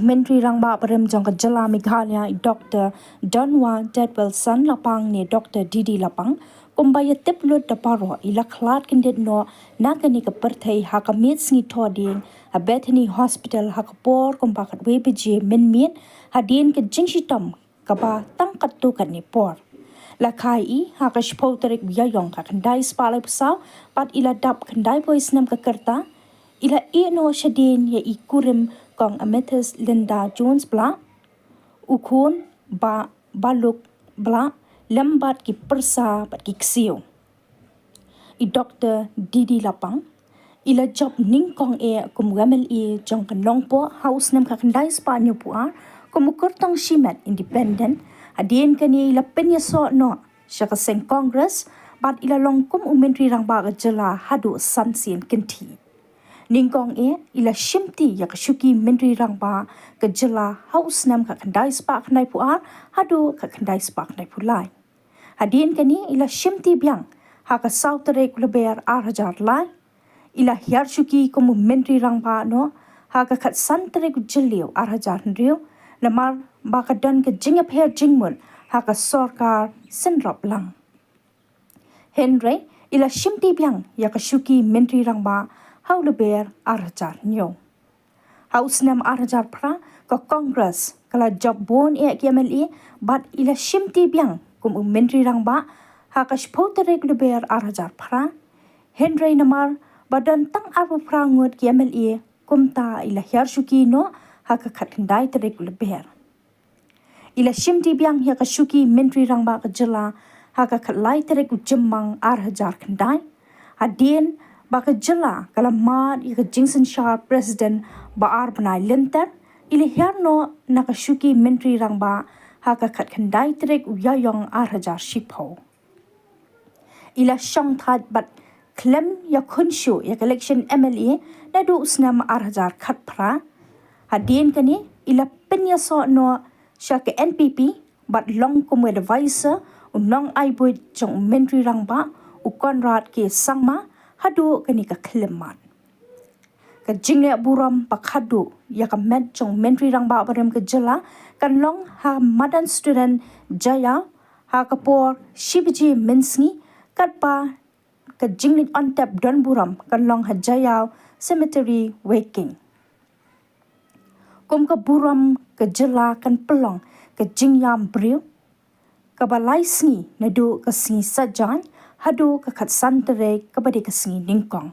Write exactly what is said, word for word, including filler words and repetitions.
Myntri Rangbah barim jong ka jylla Meghalaya, i Doktor Donwah Dewdson Lapang ne Doktor D D Lapang, kumba ïa tip lut da baroh, i la khlad kyndit noh na kane ka pyrthei ha ka miet sngi Thohdieng ha Bethany Hospital ha ka por kumba khatwei baje mynmiet, hadien ka jingshitom kaba tang katto katne por. La kha ïa i ha ka shiphew tarik u Ïaïong ka khyndai spah laiphew saw, bad i la dap khyndai phew snem ka rta. I la ïeh noh shadien ïa i kurim Kong Amethyst Linda Jones Blah, u khun Bah Baluk Blah, lem bad ki pyrsa bad ki ksiew. I Doktor D D Lapang i la jop nyngkong eh kum u M L A jong ka Nongpoh ha u snem ka khyndai spah hynñiewphew ar, kum u kyrtong shimet independent. Hadien kane i la pynïasoh noh sha ka seng Congress, bad i la long kum u Myntri Rangbah ka jylla haduh san sien kynthih. Nyngkong eh i la shimti ïa ka shuki Myntri Rangbah ka jylla ha u snem ka khyndai spah khyndaiphew ar haduh ka khyndai spah khyndaiphew lai. Hadien kane i la shimti biang ha ka saw tarik u Lber ar hajar lai. I la hiar shuki kum u Myntri Rangbah noh ha ka khatsan tarik u Jylliew ar hajar hynriew, namar ba ka don ka jingïapher jingmut ha ka sorkar synrop lang. Hynrei i la shimti biang ïa ka shuki Myntri Rangbah ha u Lber ar hajar hynñiew. Ha u snem ar hajar phra, ka Congress ka la jop bun eh ki M L A, bad i la shimti biang kum u Myntri Rangbah ha ka shiphew tarik u Lber ar hajar phra. Hynrei namar ba don tang arphew phra ngut ki M L A, kumta i la hiar shuki noh ha ka khatkhyndai tarik u Lber. I la shimti biang ïa ka shuki Myntri Rangbah ka jylla ha ka khatlai tarik u Jymmang ar hajar khyndai. Hadien ba ka jylla ka la mad ïa ka jingsynshar President ba ar bnai lynter, i la hiar noh na ka shuki Myntri Rangbah ha ka khatkhyndai tarik u Ïaïong ar hajar shiphew. I la shongthait bad khlem ïakhun shuh ïa ka election M L A naduh u snem ar hajar khatphra. Hadien kane i la pynïasoh noh sha ka N P P bad long kum u advisor u nongai buit jong u Myntri Rangbah u Conrad K Sangma haduh kane ka khyllipmat. Ka jingleh burom ba khadduh ïa ka met jong u Myntri Rangbah barim ka jylla kan long ha madan Student Jaiaw ha ka por shi baje mynsngi, katba ka jingleit on tep don burom kan long ha Jaiaw Cemetery, Weiking. Kum ka burom ka jylla kan pynlong ka jingïam briew kaba lai sngi naduh ka sngi Saitjaiñ haduh ka khatsan tarik kaba dei ka sngi nyngkong.